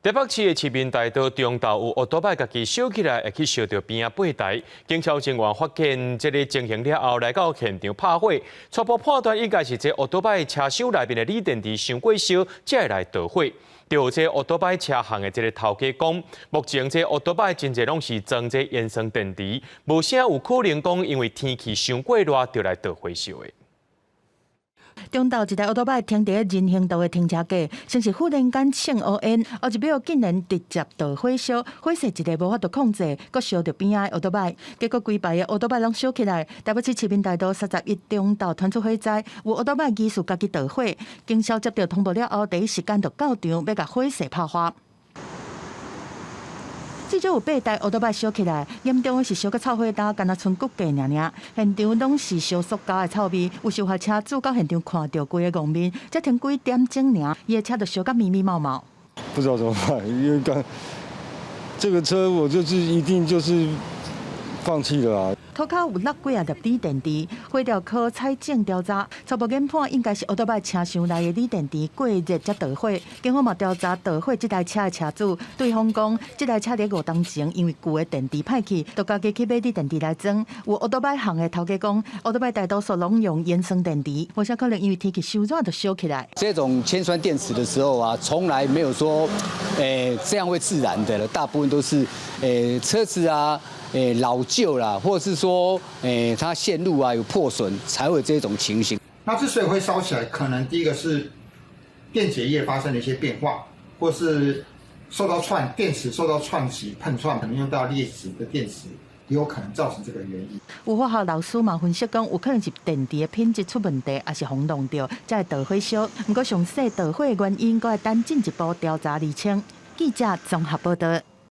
台北市的市民大道中晝有歐多擺家己燒起來，會去燒著邊仔八台。警消人員發現這个情形了後，來到現場拍火，初步判斷應該是這歐多擺車廂內面的鋰電池傷過燒，才會來著火。著這歐多擺車行的這个頭家講，目前這歐多擺真濟攏是裝這鉛酸電池，無啥有可能講因為天氣傷過熱就來著火燒的。中晝一台歐多擺停佇人行道的停車格，先是忽然間衝烏煙，後一秒竟然直接著火燒，火勢一个無法度控制，閣燒著邊仔的歐多擺，結果規排的歐多擺攏燒起來。台北市市民大道31中晝傳出火災，有歐多擺疑似家己著火，警消接到通報了後，第一時間就到場，欲共火勢拍化。至少有八台歐多擺燒起來，嚴重的是燒甲臭火焦，干焦賰骨架爾爾。現場攏是燒塑膠的臭味，有受害車主到現場看著規個戇面，才停幾點鐘爾，伊的車就燒甲密密麻麻。不知道怎麼辦，因為剛這個車我就是一定就是放棄了啊。塗跤有落幾仔粒鋰電池，火調科採證調查，初步研判應該是歐多擺車廂內的鋰電池過熱才著火。警方嘛調查著火這台車的車主，對方講，這台車佇5冬前因為舊的電池歹去，就家己去買鋰電池來裝。有歐多擺行的頭家講，歐多擺大多數攏用鉛酸電池，無啥可能因為天氣傷熱就燒起來。這種鉛酸電池的時候啊，從來沒有說，這樣會自燃的了，大部分都是，車子啊，老舊啦，或者是說，它線路啊有破損，才會有這種情形。那之所以會燒起來，可能第一個是電解液發生了一些變化，或是受到串電池受到串擊碰撞，可能用到劣質的電池，也有可能造成這個原因。有化學老師嘛分析講，有可能是電池的品質出問題，抑是予弄著，才會著火燒。毋過詳細著火的原因，閣愛等進一步調查釐清。記者綜合報道。